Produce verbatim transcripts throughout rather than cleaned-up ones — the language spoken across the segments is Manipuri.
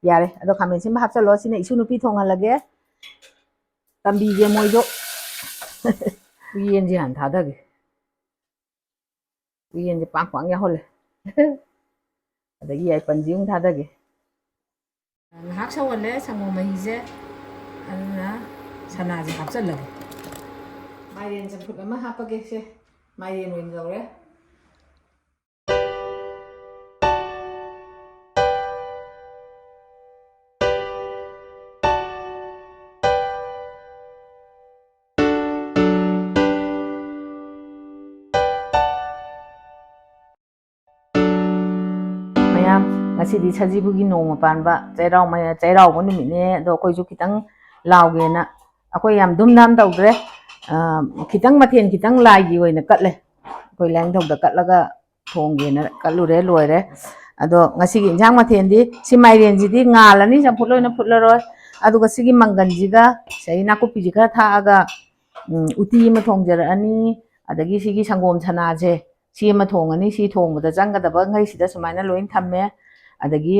ꯌꯥꯔꯦ꯫ ꯑꯗꯣ ꯈꯥꯃꯦꯟ ꯑꯁꯤꯟꯕ ꯍꯥꯞꯆꯜꯂꯣ꯫ ꯁꯤꯅ ꯏꯁꯨ ꯅꯨꯄꯤ ꯊꯣꯡꯍꯜꯂꯒꯦ꯫ ꯇꯝꯕꯤꯒꯦ ꯃꯣꯏꯁꯨ꯫ ꯎꯌꯦꯟꯁꯦ ꯍꯥꯟꯅ ꯊꯥꯗꯒꯦ꯫ ꯎꯌꯦꯟꯁꯦ ꯄꯥꯛ ꯄꯥꯛ ꯌꯥꯎꯍꯜꯂꯦ꯫ ꯑꯗꯒꯤ ꯌꯥꯏꯄꯟꯁꯤ ꯑꯃꯨꯛ ꯊꯥꯗꯒꯦ꯫ ꯉꯥꯏꯍꯥꯛ ꯁꯧꯍꯜꯂꯦ ꯁꯪꯒꯣꯝ ꯃꯍꯤꯁꯦ꯫ ꯑꯗꯨꯅ ꯁꯅꯥꯁꯦ ꯍꯥꯞꯆꯜꯂꯒꯦ꯫ ꯃꯥꯏꯔꯦꯟ ꯆꯝꯐꯨꯠ ꯑꯃ ꯍꯥꯞꯄꯒꯦ꯫ ꯁꯦ, ꯃꯥꯏꯔꯦꯟ ꯑꯣꯏꯅ ꯂꯧꯔꯦ꯫ ꯃꯌꯥꯝ, ꯉꯁꯤꯗꯤ ꯁꯖꯤꯕꯨꯒꯤ ꯅꯣꯡꯃ ꯄꯥꯟꯕ ꯆꯩꯔꯥꯎ ꯃꯌꯥ-, ꯆꯩꯔꯥꯎꯕ ꯅꯨꯃꯤꯠꯅꯦ꯫ ꯑꯗꯣ ꯑꯩꯈꯣꯏꯁꯨ ꯈꯤꯇꯪ ꯂꯥꯎꯒꯦꯅ, ꯑꯩꯈꯣꯏ ꯌꯥꯝ ꯙꯨꯝ ꯙꯥꯝ ꯇꯧꯗ꯭ꯔꯦ꯫ ꯑ, ꯈꯤꯇꯪ ꯃꯊꯦꯜ ꯈꯤꯇꯪ ꯂꯥꯏꯒꯤ ꯑꯣꯏꯅ ꯀꯠꯂꯦ꯫ ꯑꯩꯈꯣꯏ ꯂꯥꯏꯅꯤꯡꯊꯧꯗ ꯀꯠꯂꯒ ꯊꯣꯡꯒꯦꯅ ꯀꯠꯂꯨꯔꯦ, ꯂꯣꯏꯔꯦ꯫ ꯑꯗꯣ ꯉꯁꯤꯒꯤ ꯏꯟꯁꯥꯡ ꯃꯊꯦꯜꯗꯤ ꯁꯤ ꯃꯥꯏꯔꯦꯟꯁꯤꯗꯤ ꯉꯥꯜꯂꯅꯤ, ꯆꯝꯐꯨꯠ ꯑꯣꯏꯅ ꯐꯨꯠꯂꯔꯣꯏ꯫ ꯑꯗꯨꯒ ꯁꯤꯒꯤ ꯃꯪꯒꯟꯁꯤꯒ ꯁꯤꯗꯒꯤ ꯅꯥꯀꯨꯞꯄꯤꯁꯤ ꯈꯔ ꯊꯥꯛꯑꯒ, ꯎꯝ, ꯎꯇꯤ ꯑꯃ ꯊꯣꯡꯖꯔꯛꯑꯅꯤ꯫ ꯑꯗꯒꯤ ꯁꯤꯒꯤ ꯁꯪꯒꯣꯝ ꯁꯅꯥꯁꯦ, ꯁꯤ ꯑꯃ ꯊꯣꯡꯉꯅꯤ꯫ ꯁꯤ ꯊꯣꯡꯕꯗ ꯆꯪꯒꯗꯕ ꯉꯩꯁꯤꯗ ꯁꯨꯃꯥꯏꯅ ꯂꯣꯏ ꯊꯝꯃꯦ꯫ ꯑꯗꯒꯤ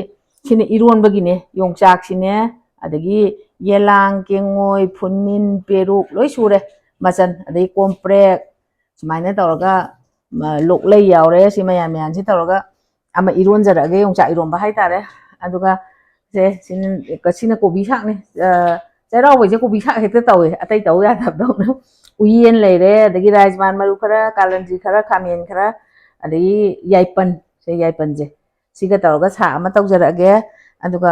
ꯁꯤꯅ ꯏꯔꯣꯟꯕꯒꯤꯅꯦ, ꯌꯣꯡꯆꯥꯛꯁꯤꯅꯦ, ꯑꯗꯒꯤ ꯌꯦꯂꯥꯡ, ꯀꯦꯡꯉꯣꯏ, ꯐꯨꯅꯤꯟ, ꯄꯦꯔꯨꯛ ꯂꯣꯏ ꯁꯨꯔꯦ꯫ ꯃꯆꯜ, ꯑꯗꯩ ꯀꯣꯝꯄ꯭ꯔꯦꯛ, ꯁꯨꯃꯥꯏꯅ ꯇꯧꯔꯒ, ꯃ-, ꯂꯣꯛꯂꯩ ꯌꯥꯎꯔꯦ꯫ ꯁꯤ ꯃꯌꯥꯝ ꯃꯌꯥꯝꯁꯤ ꯇꯧꯔꯒ ꯑꯃ ꯏꯔꯣꯟꯖꯔꯛꯑꯒꯦ, ꯌꯣꯡꯆꯥꯛ ꯏꯔꯣꯟꯕ ꯍꯥꯏꯇꯥꯔꯦ꯫ ꯑꯗꯨꯒ ꯁꯦ, ꯁꯤꯅ, ꯁꯤꯅ ꯀꯣꯕꯤ ꯁꯥꯛꯅꯤ꯫ ꯑ, ꯆꯩꯔꯥꯎꯕꯩꯁꯦ ꯀꯣꯕꯤ ꯁꯥꯛ ꯍꯦꯛꯇ ꯇꯧꯋꯦ, ꯑꯇꯩ ꯇꯧ ꯌꯥꯗꯕꯗꯧꯅ꯫ ꯎꯌꯦꯟ ꯂꯩꯔꯦ, ꯑꯗꯒꯤ ꯔꯥꯖꯃꯥꯟ ꯃꯔꯨ ꯈꯔ, ꯀꯥꯂꯟꯗ꯭ꯔꯤ ꯈꯔ, ꯈꯥꯃꯦꯟ ꯈꯔ, ꯑꯗꯒꯤ ꯌꯥꯏꯄꯟ, ꯁꯦ ꯌꯥꯏꯄꯟꯁꯦ꯫ ꯁꯤꯒ ꯇꯧꯔꯒ ꯁꯥꯛ ꯑꯃ ꯇꯧꯖꯔꯛꯑꯒꯦ꯫ ꯑꯗꯨꯒ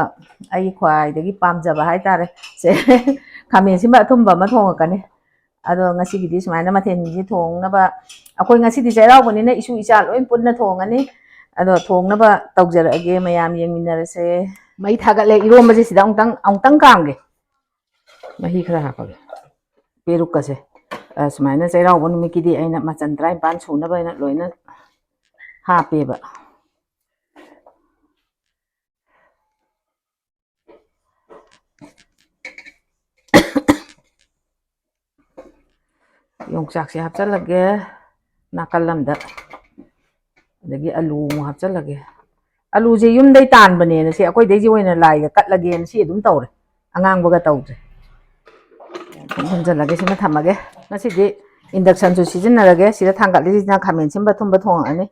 ꯑꯩꯒꯤ ꯈ꯭ꯋꯥꯏꯗꯒꯤ ꯄꯥꯝꯖꯕ ꯍꯥꯏꯇꯥꯔꯦ ꯁꯦ, ꯈꯥꯃꯦꯟ ꯑꯁꯤꯟꯕ ꯑꯊꯨꯝꯕ ꯑꯃ ꯊꯣꯡꯉꯛꯀꯅꯤ꯫ ꯑꯗꯣ ꯉꯁꯤꯒꯤꯗꯤ ꯁꯨꯃꯥꯏꯅ ꯃꯊꯦꯜꯁꯤ ꯊꯣꯡꯅꯕ, ꯑꯩꯈꯣꯏ ꯉꯁꯤꯗꯤ ꯆꯩꯔꯥꯎꯕꯅꯤꯅ ꯏꯁꯨ ꯏꯆꯥ ꯂꯣꯏ ꯄꯨꯟꯅ ꯊꯣꯡꯉꯅꯤ꯫ ꯑꯗꯣ ꯊꯣꯡꯅꯕ ꯇꯧꯖꯔꯛꯑꯒꯦ, ꯃꯌꯥꯝ ꯌꯦꯡꯃꯤꯟꯅꯔꯁꯦ꯫ ꯃꯩ ꯊꯥꯒꯠꯂꯦ, ꯏꯔꯣꯝꯕꯁꯦ ꯁꯤꯗ ꯑꯃꯨꯛꯇꯪ, ꯑꯃꯨꯛꯇꯪ ꯀꯥꯝꯒꯦ꯫ ꯃꯍꯤ ꯈꯔ ꯍꯥꯞꯄꯒꯦ꯫ ꯄꯦꯔꯨꯛꯀꯁꯦ, ꯑ, ꯁꯨꯃꯥꯏꯅ ꯆꯩꯔꯥꯎꯕ ꯅꯨꯃꯤꯠꯀꯤꯗꯤ ꯑꯩꯅ ꯃꯆꯜ ꯇꯔꯥꯅꯤꯄꯥꯟ ꯁꯨꯅꯕ ꯑꯩꯅ ꯂꯣꯏꯅ ꯍꯥꯞꯄꯦꯕ꯫ ꯌꯣꯡꯆꯥꯛꯁꯦ ꯍꯥꯞꯆꯜꯂꯒꯦ ꯅꯥꯀꯜ ꯑꯃꯗ, ꯑꯗꯒꯤ ꯑꯂꯨ ꯑꯃꯨꯛ ꯍꯥꯞꯆꯜꯂꯒꯦ꯫ ꯑꯂꯨꯁꯦ ꯌꯨꯝꯗꯩ ꯇꯥꯟꯕꯅꯦꯅ ꯁꯤ ꯑꯩꯈꯣꯏꯗꯩꯁꯦ ꯑꯣꯏꯅ ꯂꯥꯏꯒ ꯀꯠꯂꯒꯦꯅ ꯁꯤ ꯑꯗꯨꯝ ꯇꯧꯔꯦ꯫ ꯑꯉꯥꯡꯕꯒ ꯇꯧꯗ꯭ꯔꯦ꯫ ꯊꯝꯖꯤꯜꯂꯒꯦ, ꯁꯤꯃ ꯊꯝꯃꯒꯦ꯫ ꯉꯁꯤꯗꯤ inductionꯁꯨ ꯁꯤꯖꯤꯟꯅꯔꯒꯦ꯫ ꯁꯤꯗ ꯊꯥꯡꯒꯠꯂꯤꯁꯤꯅ ꯈꯥꯃꯦꯟ ꯁꯤꯟꯕ ꯊꯨꯝꯕ ꯊꯣꯡꯉꯛꯑꯅꯤ꯫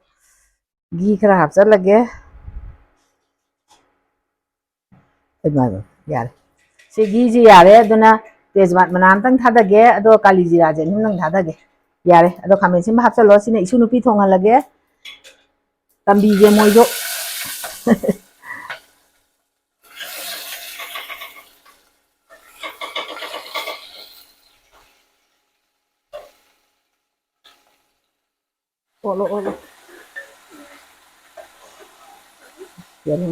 ꯘꯤ ꯈꯔ ꯍꯥꯞꯆꯜꯂꯒꯦ꯫ ꯏꯃꯥꯏ, ꯌꯥꯔꯦ꯫ ꯁꯤ ꯘꯤꯁꯤ ꯌꯥꯔꯦ꯫ ꯑꯗꯨꯅ ꯇꯦꯖꯄꯥꯠ ꯃꯅꯥ ꯑꯝꯇꯪ ꯊꯥꯗꯒꯦ, ꯑꯗꯣ ꯀꯥꯂꯤ ꯖꯤꯔꯥꯁꯦ ꯑꯅꯤꯝꯇꯪ ꯊꯥꯗꯒꯦ꯫ ꯌꯥꯔꯦ꯫ ꯑꯗꯣ ꯈꯥꯃꯦꯟ ꯑꯁꯤꯟꯕ ꯍꯥꯞꯆꯜꯂꯣ꯫ ꯁꯤꯅ ꯏꯁꯨ ꯅꯨꯄꯤ ꯊꯣꯡꯍꯜꯂꯒꯦ꯫ ꯇꯝꯕꯤꯒꯦ ꯃꯣꯏꯁꯨ꯫ ꯑꯣꯠꯂꯣ, ꯑꯣꯠꯂꯣ꯫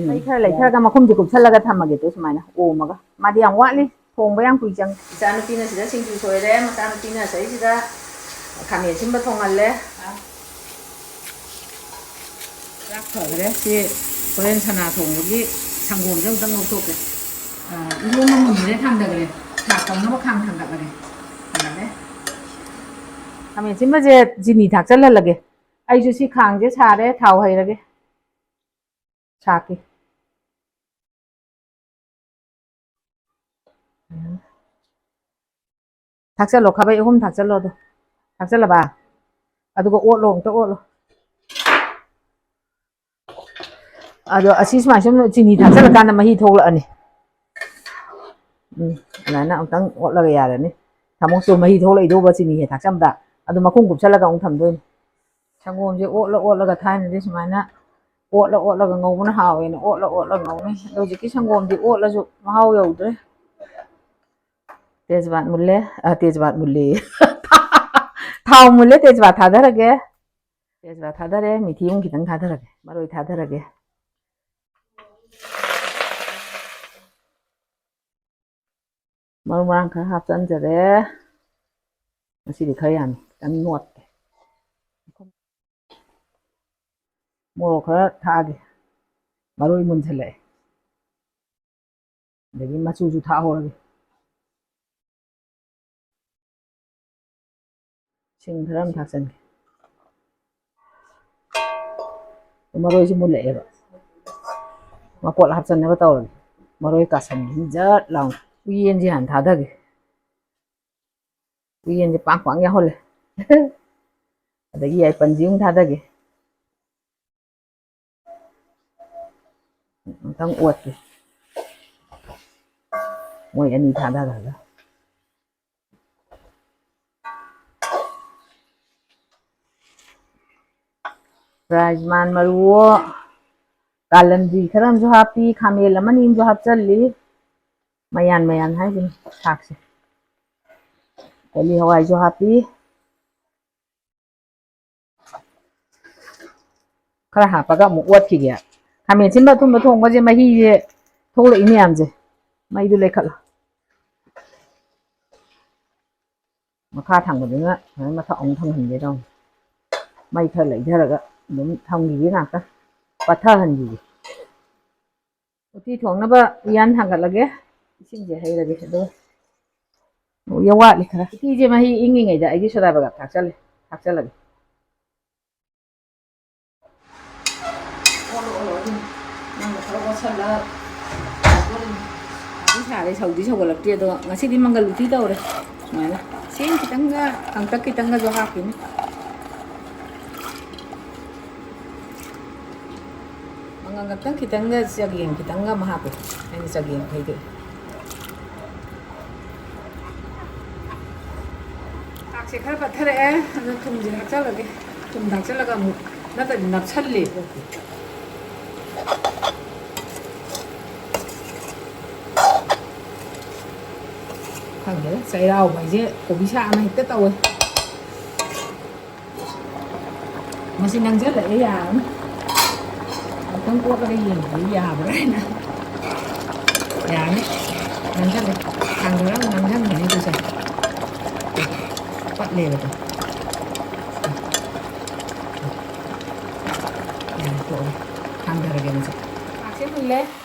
ꯃꯩ ꯈꯔ ꯂꯩꯊꯔꯒ ꯃꯈꯨꯝꯁꯦ ꯀꯨꯞꯁꯜꯂꯒ ꯊꯝꯃꯒꯦ, ꯇꯨ ꯁꯨꯃꯥꯏꯅ ꯑꯣꯝꯃꯒ꯫ ꯃꯥꯗꯤ ꯌꯥꯝ ꯋꯥꯠꯂꯤ, ꯊꯣꯡꯕ ꯌꯥꯝ ꯀꯨꯏ ꯆꯪꯉꯤ꯫ ꯏꯆꯥꯅꯨꯄꯤꯅ ꯁꯤꯗ ꯁꯤꯡꯖꯨ ꯁꯣꯏꯔꯦ, ꯃꯆꯥꯅꯨꯄꯤꯅ ꯁꯤꯗꯩꯁꯤꯗ ꯈꯥꯃꯦꯟ ꯑꯁꯤꯟꯕ ꯊꯣꯡꯍꯜꯂꯦ꯫ ꯆꯥꯛ ꯐꯈ꯭ꯔꯦ꯫ ꯁꯤ ꯍꯣꯔꯦꯟ ꯁꯅꯥ ꯊꯣꯡꯕꯒꯤ ꯁꯪꯒꯣꯝꯁꯦ ꯑꯃꯨꯛꯇꯪ ꯂꯧꯊꯣꯛꯀꯦ꯫ ꯑ, ꯏꯔꯣꯟꯕ ꯃꯨꯟꯈ꯭ꯔꯦ, ꯊꯥꯡꯗꯈ꯭ꯔꯦ꯫ ꯆꯥꯛ ꯇꯧꯅꯕ ꯈꯥꯡ ꯊꯥꯡꯒꯠꯂꯒꯦ꯫ ꯊꯥꯡꯒꯠꯂꯦ꯫ ꯈꯥꯃꯦꯟ ꯑꯁꯤꯟꯕꯁꯦ ꯆꯤꯅꯤ ꯊꯥꯛꯆꯜꯍꯜꯂꯒꯦ꯫ ꯑꯩꯁꯨ ꯁꯤ ꯈꯥꯡꯁꯦ ꯁꯥꯔꯦ, ꯊꯥꯎ ꯍꯩꯔꯒꯦ꯫ ꯁꯥꯛꯀꯦ꯫ ꯊꯥꯛꯆꯜꯂꯣ, ꯈꯥꯕꯩ ꯑꯍꯨꯝ ꯊꯥꯛꯆꯜꯂꯣ꯫ ꯑꯗꯣ ꯊꯥꯛꯆꯜꯂꯕ? ꯑꯗꯨꯒ ꯑꯣꯠꯂꯣ, ꯑꯃꯨꯛꯇ ꯑꯣꯠꯂꯣ꯫ ꯑꯗꯣ ꯑꯁꯤ ꯁꯨꯃꯥꯏꯅ ꯁꯨꯝ ꯆꯤꯅꯤ ꯊꯥꯛꯆꯜꯂꯀꯥꯟꯗ ꯃꯍꯤ ꯊꯣꯛꯂꯛꯑꯅꯤ꯫ ꯎꯝ, ꯑꯗꯨꯃꯥꯏꯅ ꯑꯃꯨꯛꯇꯪ ꯑꯣꯠꯂꯒ ꯌꯥꯔꯅꯤ꯫ ꯊꯥꯃꯣꯛꯇꯣ ꯃꯍꯤ ꯊꯣꯛꯂꯛꯏꯗꯣꯕ ꯆꯤꯅꯤ ꯍꯦꯛ ꯊꯥꯛꯆꯟꯕꯗ꯫ ꯑꯗꯨ ꯃꯈꯨꯝ ꯀꯨꯞꯁꯜꯂꯒ ꯑꯃꯨꯛ ꯊꯝꯗꯣꯏꯅꯤ꯫ ꯁꯪꯒꯣꯝꯁꯦ ꯑꯣꯠꯂ ꯑꯣꯠꯂꯒ, ꯊꯥꯏꯅꯗꯤ ꯁꯨꯃꯥꯏꯅ ꯑꯣꯠꯂ ꯑꯣꯠꯂꯒ ꯉꯧꯕꯅ ꯍꯥꯎꯋꯦꯅ ꯑꯣꯠꯂ ꯑꯣꯠꯂꯒ ꯉꯧꯅꯩ꯫ ꯑꯗꯣ ꯍꯧꯖꯤꯛꯀꯤ ꯁꯪꯒꯣꯝꯗꯤ ꯑꯣꯠꯂꯁꯨ ꯃꯍꯥꯎ ꯌꯧꯗ꯭ꯔꯦ꯫ ꯇꯦꯖꯄꯥꯠ ꯃꯨꯜꯂꯦ, ꯑ, ꯇꯦꯖꯄꯥꯠ ꯃꯨꯜꯂꯦ꯫ ꯊꯥꯎ ꯃꯨꯜꯂꯦ, ꯇꯦꯖꯄꯥꯠ ꯊꯥꯗꯔꯒꯦ꯫ ꯇꯦꯖꯄꯥꯠ ꯊꯥꯗꯔꯦ, ꯃꯤꯊꯤ ꯑꯃꯨꯛ ꯈꯤꯇꯪ ꯊꯥꯗꯔꯒꯦ, ꯃꯔꯣꯏ ꯊꯥꯗꯔꯒꯦ꯫ ꯃꯔꯨ ꯃꯔꯥꯡ ꯈꯔ ꯍꯥꯞꯆꯟꯖꯔꯦ꯫ ꯉꯁꯤꯗꯤ ꯈꯔ ꯌꯥꯝꯃꯤ, ꯈꯤꯇꯪ ꯅꯣꯠꯀꯦ꯫ ꯃꯣꯔꯣꯛ ꯈꯔ ꯊꯥꯛꯑꯒꯦ, ꯃꯔꯣꯏ ꯃꯨꯟꯁꯜꯂꯛꯑꯦ꯫ ꯑꯗꯒꯤ ꯃꯆꯨꯁꯨ ꯊꯥꯛꯍꯧꯔꯒꯦ꯫ ꯁꯤꯡ ꯈꯔ ꯑꯃ ꯊꯥꯛꯆꯟꯒꯦ꯫ ꯃꯔꯣꯏꯁꯨ ꯃꯨꯜꯂꯛꯑꯦꯕ꯫ ꯃꯄꯣꯠ ꯍꯥꯞꯆꯟꯅꯕ ꯇꯧꯔꯒꯦ꯫ ꯃꯔꯣꯏ ꯀꯥꯁꯟꯒꯤꯅꯤ ꯖꯠ ꯂꯥꯎꯅ꯫ ꯎꯌꯦꯟꯁꯦ ꯍꯥꯟꯅ ꯊꯥꯗꯒꯦ꯫ ꯎꯌꯦꯟꯁꯦ ꯄꯥꯡ ꯄꯥꯡ ꯌꯥꯎꯍꯜꯂꯦ꯫ ꯑꯗꯒꯤ ꯌꯥꯏꯄꯟꯁꯤ ꯑꯃꯨꯛ ꯊꯥꯗꯒꯦ꯫ ꯑꯃꯨꯛꯇꯪ ꯑꯣꯠꯀꯦ꯫ ꯃꯣꯏ ꯑꯅꯤ ꯊꯥꯗꯈ꯭ꯔꯒ꯫ ꯔꯥꯖꯃꯥꯟ ꯃꯔꯨꯋꯣ, ꯀꯥꯂꯟꯗ꯭ꯔꯤ ꯈꯔ ꯑꯃꯁꯨ ꯍꯥꯞꯄꯤ, ꯈꯥꯃꯦꯟ ꯑꯃꯅꯤ ꯑꯃꯁꯨ ꯍꯥꯞꯆꯜꯂꯤ꯫ ꯃꯌꯥꯟ ꯃꯌꯥꯟ ꯍꯥꯏꯁꯤꯅꯤ ꯁꯥꯛꯁꯦ꯫ ꯀꯣꯂꯤ ꯍꯋꯥꯏꯁꯨ ꯍꯥꯞꯄꯤ꯫ ꯈꯔ ꯍꯥꯞꯄꯒ ꯑꯃꯨꯛ ꯑꯣꯠꯈꯤꯒꯦ꯫ ꯈꯥꯃꯦꯟ ꯑꯁꯤꯟꯕ ꯑꯊꯨꯝꯕ ꯊꯣꯡꯕꯁꯦ ꯃꯍꯤꯁꯦ ꯊꯣꯛꯂꯛꯏ ꯃꯌꯥꯝꯁꯦ꯫ ꯃꯩꯗꯨ ꯂꯩꯈꯠꯂꯣ꯫ ꯃꯈꯥ ꯊꯪꯕꯗꯨꯅ ꯁꯨꯃꯥꯏꯅ ꯃꯊꯛ ꯑꯃꯨꯛ ꯊꯪꯍꯟꯒꯦ ꯇꯧꯅꯤ꯫ ꯃꯩ ꯈꯔ ꯂꯩꯊꯔꯒ ꯑꯗꯨꯝ ꯊꯝꯈꯤꯒꯦ ꯉꯥꯛꯇ꯫ ꯄꯠꯊꯍꯟꯈꯤꯒꯦ꯫ ꯎꯇꯤ ꯊꯣꯡꯅꯕ ꯎꯌꯥꯟ ꯊꯥꯡꯒꯠꯂꯒꯦ꯫ ꯏꯁꯤꯡꯁꯦ ꯍꯩꯔꯒꯦ꯫ ꯑꯗꯨꯒ ꯌꯥꯝ ꯋꯥꯠꯂꯤ ꯈꯔ꯫ ꯎꯇꯤꯁꯦ ꯃꯍꯤ ꯏꯪꯉꯤꯉꯩꯗ ꯑꯩꯒꯤ ꯁꯣꯗꯥ ꯕꯥꯏꯒꯞ ꯊꯥꯛꯆꯜꯂꯦ, ꯊꯥꯛꯆꯜꯂꯒꯦ꯫ ꯑꯣꯜꯂꯣ, ꯑꯣꯜꯂꯣ, ꯑꯗꯨꯝ ꯅꯪꯅ ꯈꯔ ꯑꯣꯠꯁꯜꯂ ꯇꯧꯗꯣꯔꯤꯅꯤ꯫ ꯁꯥꯗꯤ ꯁꯥꯔꯦ, ꯁꯧꯗꯤ ꯁꯧꯒꯠꯂꯛꯇ꯭ꯔꯤ, ꯑꯗꯣ ꯉꯁꯤꯗꯤ ꯃꯪꯒꯜ ꯎꯇꯤ ꯇꯧꯔꯦ꯫ ꯁꯨꯃꯥꯏꯅ ꯆꯦꯡ ꯈꯤꯇꯪꯒ, ꯀꯪꯇꯛ ꯈꯤꯇꯪꯒꯁꯨ ꯍꯥꯞꯈꯤꯅꯤ꯫ ꯃꯉꯥꯡ ꯈꯛꯇꯪ ꯈꯤꯇꯪꯒ ꯆꯒꯦꯝ ꯈꯤꯇꯪꯒ ꯑꯃ ꯍꯥꯞꯄꯦ꯫ ꯑꯩꯅ ꯆꯒꯦꯝ ꯈꯩꯗꯣꯛꯏ꯫ ꯆꯥꯛꯁꯦ ꯈꯔ ꯄꯠꯊꯔꯛꯑꯦ, ꯑꯗꯨ ꯊꯨꯝꯁꯦ ꯍꯥꯞꯆꯜꯂꯒꯦ꯫ ꯊꯨꯝ ꯊꯥꯛꯆꯜꯂꯒ ꯑꯃꯨꯛ ꯅꯠꯇ꯭ꯔꯗꯤ ꯅꯞꯁꯜꯂꯦ ꯀꯣꯛꯇꯤ꯫ ꯈꯪꯗꯦꯗ, ꯆꯩꯔꯥꯎꯕ ꯍꯥꯏꯁꯦ ꯀꯣꯕꯤ ꯁꯥꯛ ꯑꯃ ꯍꯦꯛꯇ ꯇꯧꯋꯦ꯫ ꯃꯁꯤ ꯅꯪꯁꯤꯜꯂꯛꯑꯦ, ꯌꯥꯔꯅꯤ꯫ ꯑꯃꯨꯛꯇꯪ ꯑꯣꯠꯂꯒ ꯌꯦꯡꯕꯤꯌꯨ, ꯌꯥꯕ꯭ꯔꯥ ꯍꯥꯏꯅ꯫ ꯌꯥꯔꯅꯤ꯫ ꯅꯪꯁꯤꯜꯂꯦ꯫ ꯈꯥꯡꯗꯣ ꯈꯔ ꯅꯪꯁꯤꯟꯒꯅꯤ ꯑꯗꯨꯁꯦ꯫ ꯄꯠꯂꯦꯕꯗꯣ꯫ ꯌꯥꯔꯦ, ꯇꯣꯛꯑꯒꯦ꯫ ꯊꯥꯡꯊꯔꯒꯦ ꯃꯁꯤ꯫ ꯆꯥꯛꯁꯦ ꯃꯨꯜꯂꯦ꯫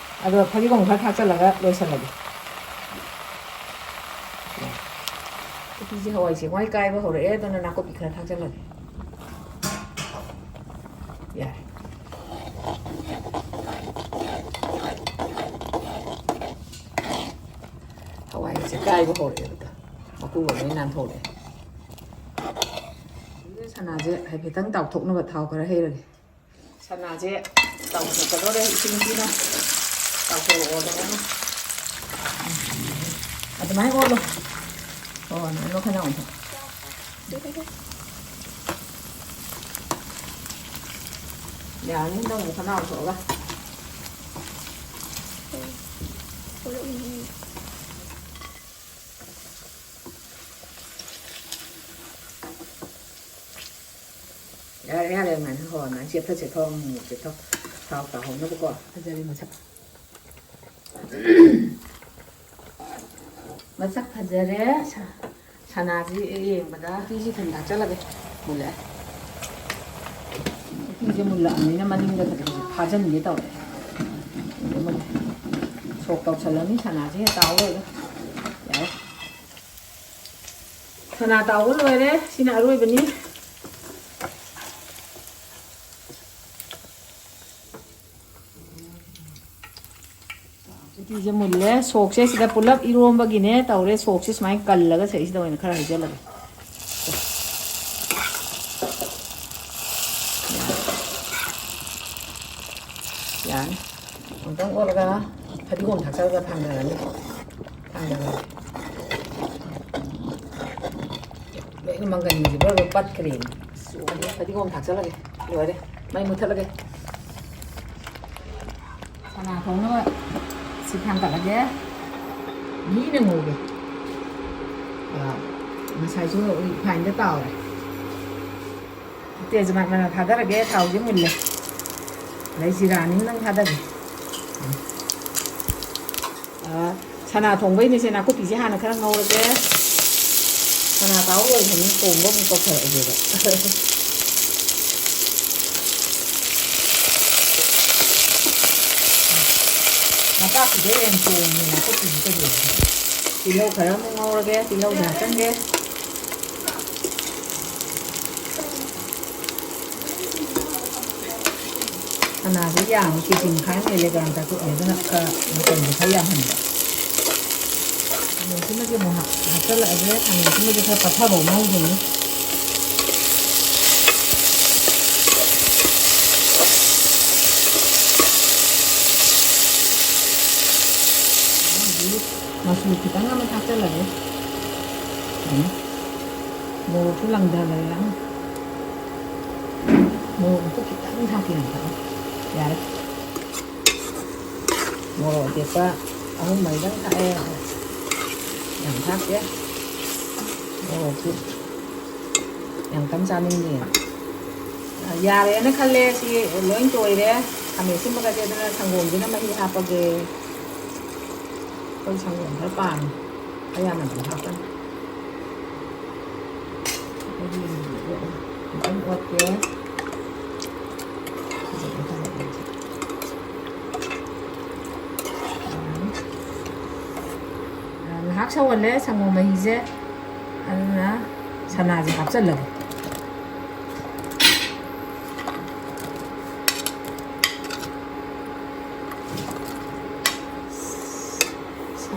ꯑꯗꯣ ꯐꯗꯤꯒꯣꯝ ꯈꯔ ꯊꯥꯛꯆꯜꯂꯒ ꯂꯣꯏꯁꯜꯂꯒꯦ꯫ ꯎꯇꯤꯁꯦ ꯍꯋꯥꯏ ꯆꯦꯡꯋꯥꯏ ꯀꯥꯏꯕ ꯍꯧꯔꯛꯑꯦ, ꯑꯗꯨꯅ ꯅꯥꯀꯨꯞꯄꯤ ꯈꯔ ꯊꯥꯛꯆꯜꯂꯒꯦ꯫ ꯌꯥꯔꯦ꯫ ꯀꯥꯏꯕ ꯍꯧꯔꯛꯑꯦꯕ꯫ ꯃꯀꯨꯒ ꯂꯣꯏ ꯅꯥꯟꯊꯣꯛꯂꯛꯑꯦ꯫ ꯁꯅꯥꯁꯦ ꯍꯥꯏꯐꯦꯠꯇꯪ ꯇꯥꯎꯊꯣꯛꯅꯕ ꯊꯥꯎ ꯈꯔ ꯍꯩꯔꯒꯦ꯫ ꯁꯅꯥꯁꯦ ꯇꯥꯎꯊꯣꯛꯀꯗꯧꯔꯦ, ꯏꯁꯤꯡꯁꯤꯅ ꯇꯥꯎꯊꯣꯛꯑꯣꯗꯅ꯫ ꯑꯗꯨꯃꯥꯏꯅ ꯑꯣꯠꯂꯣ꯫ ꯑꯣ, ꯑꯗꯨꯃꯥꯏꯅ ꯃꯈꯜ ꯑꯃ ꯑꯣꯟꯊꯣꯛ꯫ ꯌꯥꯔꯅꯤ, ꯅꯪ ꯑꯃꯨꯛ ꯈꯅꯥꯎ ꯊꯣꯛꯑꯒ꯫ ꯌꯥꯔꯦ, ꯌꯥꯔꯦ, ꯑꯗꯨꯃꯥꯏꯅ ꯍꯣ, ꯑꯗꯨꯃꯥꯏꯅ ꯆꯦꯞꯊ ꯆꯦꯞꯊ ꯑꯃꯨꯛ ꯆꯦꯞꯊ꯫ ꯊꯥꯎ ꯇꯥꯍꯧꯅꯕꯀꯣ꯫ ꯐꯖꯔꯦ ꯃꯁꯛ꯫ ꯃꯁꯛ ꯐꯖꯔꯦ꯫ ꯁ-, ꯁꯅꯥꯁꯤ ꯌꯦꯡꯕꯗ ꯎꯇꯤꯁꯤ ꯊꯨꯝ ꯊꯥꯛꯆꯜꯂꯒꯦ꯫ ꯃꯨꯜꯂꯦ꯫ ꯎꯇꯤꯁꯦ ꯃꯨꯜꯂꯛꯑꯕꯅꯤꯅ ꯃꯅꯤꯡꯗ ꯈꯖꯤꯛ ꯈꯖꯤꯛ ꯐꯥꯖꯤꯟꯒꯦ ꯇꯧꯔꯦ꯫ ꯃꯨꯜꯂꯦ꯫ ꯁꯣꯛ ꯇꯧꯁꯜꯂꯅꯤ ꯁꯅꯥꯁꯤ ꯍꯦꯛ ꯇꯥꯎ ꯂꯣꯏꯔꯒ꯫ ꯌꯥꯔꯦ꯫ ꯁꯅꯥ ꯇꯥꯎꯕ ꯂꯣꯏꯔꯦ꯫ ꯁꯤꯅ ꯑꯔꯣꯏꯕꯅꯤ꯫ ꯎꯇꯤꯁꯦ ꯃꯨꯜꯂꯦ꯫ ꯁꯣꯛꯁꯦ ꯁꯤꯗ ꯄꯨꯂꯞ ꯏꯔꯣꯝꯕꯒꯤꯅꯦ ꯇꯧꯔꯦ꯫ ꯁꯣꯛꯁꯦ ꯁꯨꯃꯥꯏꯅ ꯀꯜꯂꯒ ꯁꯤꯗꯩꯁꯤꯗ ꯑꯣꯏꯅ ꯈꯔ ꯍꯩꯖꯜꯂꯒꯦ꯫ ꯌꯥꯅꯤ꯫ ꯑꯃꯨꯛꯇꯪ ꯑꯣꯠꯂꯒ ꯐꯗꯤꯒꯣꯝ ꯊꯥꯛꯆꯜꯂꯒ ꯊꯥꯡꯗꯔꯅꯤ꯫ ꯊꯥꯡꯗꯔꯅꯤ꯫ ꯂꯣꯏꯅ ꯃꯪꯒꯟꯁꯤꯡꯁꯦ ꯂꯣꯏ ꯂꯣꯏ ꯄꯠꯈ꯭ꯔꯦ꯫ ꯑꯁ, ꯐꯗꯤꯒꯣꯝ ꯊꯥꯛꯆꯜꯂꯒꯦ꯫ ꯂꯣꯏꯔꯦ꯫ ꯃꯩ ꯃꯨꯠꯊꯠꯂꯒꯦ꯫ ꯁꯅꯥ ꯊꯣꯡꯅꯕ ꯁꯤ ꯊꯥꯡꯒꯠꯂꯒꯦ꯫ ꯃꯤꯅ ꯉꯧꯒꯦ꯫ ꯑꯥ, ꯉꯁꯥꯏꯁꯨ ꯔꯤꯐꯥꯏꯟꯗ ꯇꯥꯎꯔꯦ꯫ ꯇꯦꯖꯄꯥꯠ ꯃꯅꯥ ꯊꯥꯗꯔꯒꯦ, ꯊꯥꯎꯁꯦ ꯃꯨꯜꯂꯦ꯫ ꯑꯗꯩ ꯖꯤꯔꯥ ꯑꯅꯤꯗꯪ ꯊꯥꯗꯒꯦ꯫ ꯑꯥ, ꯁꯅꯥ ꯊꯣꯡꯕꯩꯅꯤꯁꯦ, ꯅꯥꯀꯨꯞꯄꯤꯁꯦ ꯍꯥꯟꯅ ꯈꯔ ꯉꯧꯔꯒꯦ꯫ ꯁꯅꯥ ꯇꯥꯎ ꯂꯣꯏꯈ꯭ꯔꯕꯅꯤꯅ ꯊꯣꯡꯕ ꯑꯃꯨꯛ ꯇꯧꯊꯔꯛꯑꯒꯦꯕ꯫ ꯅꯄꯥꯛꯄꯤꯗ ꯍꯦꯟꯅ ꯊꯣꯡꯉꯦ ꯅꯥꯀꯨꯞꯄꯤꯁꯦ ꯀꯩꯗꯧꯔꯒꯦ? ꯇꯤꯜꯍꯧ ꯈꯔ ꯑꯃꯨꯛ ꯉꯧꯔꯒꯦ, ꯇꯤꯜꯍꯧꯁꯦ ꯍꯥꯞꯆꯤꯟꯒꯦ꯫ ꯁꯅꯥꯁꯦ ꯌꯥꯝꯃꯤ, ꯀꯦꯖꯤ ꯃꯈꯥꯏ ꯑꯃ ꯍꯦꯜꯂꯦ ꯒ꯭ꯔꯥꯝ ꯆꯥꯇ꯭ꯔꯨꯛꯅꯦ, ꯑꯗꯨꯅ ꯈꯔ ꯃꯆꯜꯁꯦ ꯈꯔ ꯌꯥꯝꯍꯟꯕ꯫ ꯑꯗꯨ ꯁꯤ ꯑꯃꯨꯛ ꯍꯥꯞ-, ꯍꯥꯞꯆꯜꯂꯛꯑꯒꯦ꯫ ꯈꯥꯃꯦꯟ ꯑꯁꯤꯟꯕꯁꯦ ꯈꯔ ꯄꯠꯊꯕ ꯑꯃ ꯍꯧꯗꯣꯏꯅꯤ꯫ ꯑꯗꯒꯤ ꯃꯆꯨ ꯈꯤꯇꯪ ꯑꯃ ꯊꯥꯛꯆꯜꯂꯒꯦ꯫ ꯎꯝ꯫ ꯃꯣꯔꯣꯛꯁꯨ ꯂꯪꯊꯔꯦ꯫ ꯃꯣꯔꯣꯛꯁꯨ ꯈꯤꯇꯪ ꯊꯥꯛꯀꯦ꯫ ꯌꯥꯔꯦ꯫ ꯃꯣꯔꯣꯛ ꯑꯇꯦꯛꯄ ꯑꯍꯨꯝ ꯃꯔꯤꯗꯪ ꯊꯥꯛꯑꯦ꯫ ꯌꯥꯝ ꯊꯥꯛꯇꯦ꯫ ꯃꯣꯔꯣꯛꯇꯤ ꯌꯥꯝ ꯀꯟꯅ ꯆꯥꯅꯤꯡꯗꯦ꯫ ꯌꯥꯔꯦꯅ ꯈꯜꯂꯦ꯫ ꯁꯤ ꯂꯣꯏ ꯇꯣꯏꯔꯦ꯫ ꯈꯥꯃꯦꯟ ꯑꯁꯤꯟꯕꯒꯁꯦ꯫ ꯑꯗꯨꯅ ꯁꯪꯒꯣꯝꯁꯤꯅ ꯃꯍꯤ ꯍꯥꯞꯄꯒꯦ꯫ ꯑꯩꯈꯣꯏ ꯁꯪꯒꯣꯝ ꯈꯔ ꯄꯥꯝꯃꯤ꯫ ꯑꯌꯥꯝꯕꯅ ꯍꯥꯞꯀꯅꯤ꯫ ꯑꯩꯈꯣꯏꯒꯤ ꯈꯤꯇꯪ ꯑꯣꯠꯀꯦ꯫ ꯉꯥꯏꯍꯥꯛ ꯁꯧꯍꯜꯂꯦ ꯁꯪꯒꯣꯝ ꯃꯍꯤꯁꯦ꯫ ꯑꯗꯨꯅ ꯁꯅꯥꯁꯦ ꯍꯥꯞꯆꯜꯂꯒꯦ꯫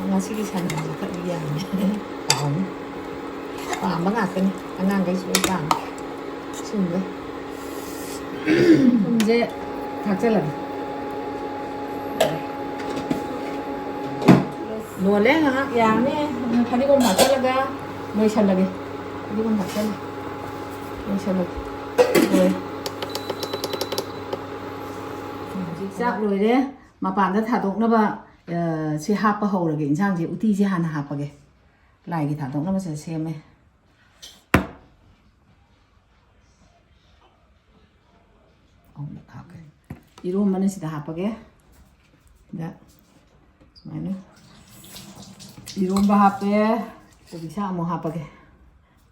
ꯉꯁꯤꯒꯤ ꯁꯅꯥꯁꯦ ꯈꯔ ꯌꯥꯝꯃꯦ꯫ ꯍꯥꯎꯅꯤ꯫ ꯄꯥꯝꯕ ꯉꯥꯛꯇꯅꯤ꯫ ꯑꯉꯥꯡꯈꯩꯁꯨ ꯂꯣꯏ ꯄꯥꯝꯃꯤ꯫ ꯁꯨꯝꯕ꯫ ꯊꯨꯝꯁꯦ ꯊꯥꯛꯆꯜꯂꯒꯦ꯫ ꯂꯣꯜꯂꯦ, ꯉꯥꯏꯍꯥꯛ ꯌꯥꯔꯅꯤ꯫ ꯐꯗꯤꯒꯣꯝ ꯊꯥꯛꯆꯜꯂꯒ ꯂꯣꯏꯁꯜꯂꯒꯦ꯫ ꯐꯗꯤꯒꯣꯝ ꯊꯥꯛꯆꯜꯂꯦ꯫ ꯂꯣꯏꯁꯜꯂꯒꯦ꯫ ꯂꯣꯏꯔꯦ꯫ ꯍꯧꯖꯤꯛ ꯆꯥꯛ ꯂꯣꯏꯔꯦ꯫ ꯃꯄꯥꯟꯗ ꯊꯥꯗꯣꯛꯅꯕ, ꯑ, ꯁꯤ ꯍꯥꯞꯄ ꯍꯧꯔꯒꯦ꯫ ꯏꯟꯁꯥꯡꯁꯦ, ꯎꯇꯤꯁꯦ ꯍꯥꯟꯅ ꯍꯥꯞꯄꯒꯦ꯫ ꯂꯥꯏꯒꯤ ꯊꯥꯗꯣꯛꯅꯕꯁꯦ ꯁꯦꯝꯃꯦ꯫ ꯑꯍꯨꯝꯂꯛ ꯍꯥꯞꯀꯦ꯫ ꯏꯔꯣꯝꯕꯅ ꯁꯤꯗ ꯍꯥꯞꯄꯒꯦ꯫ ꯁꯤꯗ ꯁꯨꯃꯥꯏꯅ ꯏꯔꯣꯝꯕ ꯍꯥꯞꯄꯦ꯫ ꯀꯣꯕꯤ ꯁꯥꯛ ꯑꯃꯨꯛ ꯍꯥꯞꯄꯒꯦ꯫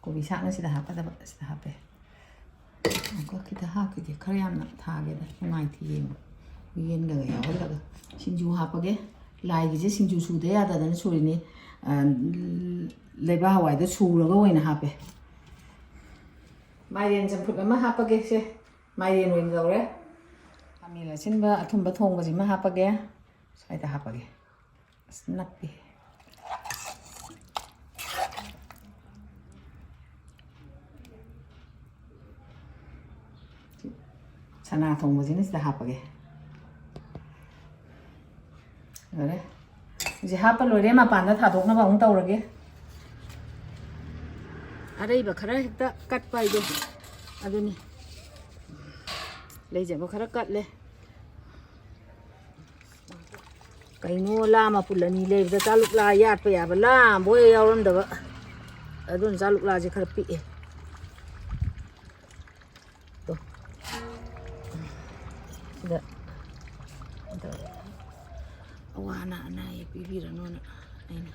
ꯀꯣꯕꯤ ꯁꯥꯛꯅ ꯁꯤꯗ ꯍꯥꯞꯀꯗꯕ꯫ ꯁꯤꯗ ꯍꯥꯞꯄꯦ꯫ ꯑꯃꯨꯛꯀ ꯈꯤꯇ ꯍꯥꯞꯈꯤꯒꯦ꯫ ꯈꯔ ꯌꯥꯝꯅ ꯊꯥꯒꯦꯗ꯫ ꯅꯨꯡꯉꯥꯏꯇꯦ ꯌꯦꯡꯕ꯫ ꯌꯦꯟꯒ ꯌꯥꯎꯍꯜꯂꯒ꯫ ꯁꯤꯡꯖꯨ ꯍꯥꯞꯄꯒꯦ꯫ ꯂꯥꯏꯒꯤꯁꯦ ꯁꯤꯡꯖꯨ ꯁꯨꯗ ꯌꯥꯗꯗꯅ ꯁꯨꯔꯤꯅꯤ꯫ ꯑ, ꯂꯩꯕꯥꯛ ꯍꯋꯥꯏꯗꯣ ꯁꯨꯔꯒ ꯑꯣꯏꯅ ꯍꯥꯞꯄꯦ꯫ ꯃꯥꯏꯔꯦꯟ ꯆꯝꯐꯨꯠ ꯑꯃ ꯍꯥꯞꯄꯒꯦ꯫ ꯁꯦ, ꯃꯥꯏꯔꯦꯟ ꯑꯣꯏꯅ ꯂꯧꯔꯦ꯫ ꯈꯥꯃꯦꯟ ꯑꯁꯤꯟꯕ ꯑꯊꯨꯝꯕ ꯊꯣꯡꯕꯁꯤꯃ ꯍꯥꯞꯄꯒꯦ꯫ ꯁ꯭ꯋꯥꯏꯗ ꯍꯥꯞꯄꯒꯦ꯫ ꯑꯁ, ꯅꯞꯄꯤ꯫ ꯆꯅꯥ ꯊꯣꯡꯕꯁꯤꯅ ꯁꯤꯗ ꯍꯥꯞꯄꯒꯦ꯫ ꯂꯣꯏꯔꯦ꯫ ꯍꯧꯖꯤꯛ ꯍꯥꯞꯄ ꯂꯣꯏꯔꯦ, ꯃꯄꯥꯟꯗ ꯊꯥꯗꯣꯛꯅꯕ ꯑꯃꯨꯛ ꯇꯧꯔꯒꯦ꯫ ꯑꯔꯩꯕ ꯈꯔ ꯍꯦꯛꯇ ꯀꯠꯄ ꯍꯥꯏꯗꯣ ꯑꯗꯨꯅꯤ꯫ ꯂꯩꯖꯕ ꯈꯔ ꯀꯠꯂꯦ꯫ ꯀꯩꯅꯣ, ꯂꯥ ꯃꯄꯨꯜ ꯑꯅꯤ ꯂꯩꯕꯗ ꯆꯥꯂꯨꯛꯂꯥ ꯌꯥꯠꯄ ꯌꯥꯕ ꯂꯥ ꯑꯃꯕꯨ ꯍꯦꯛ ꯌꯥꯎꯔꯝꯗꯕ꯫ ꯑꯗꯨꯅ ꯆꯥꯂꯨꯛꯂꯥꯁꯦ ꯈꯔ ꯄꯤꯛꯑꯦ꯫ ꯇꯣ꯫ ꯁꯤꯗ ꯑꯋꯥ ꯑꯅꯥ ꯑꯅꯥ ꯑꯌꯦꯛ ꯄꯤꯕꯤꯔꯅꯨꯅ ꯑꯩꯅ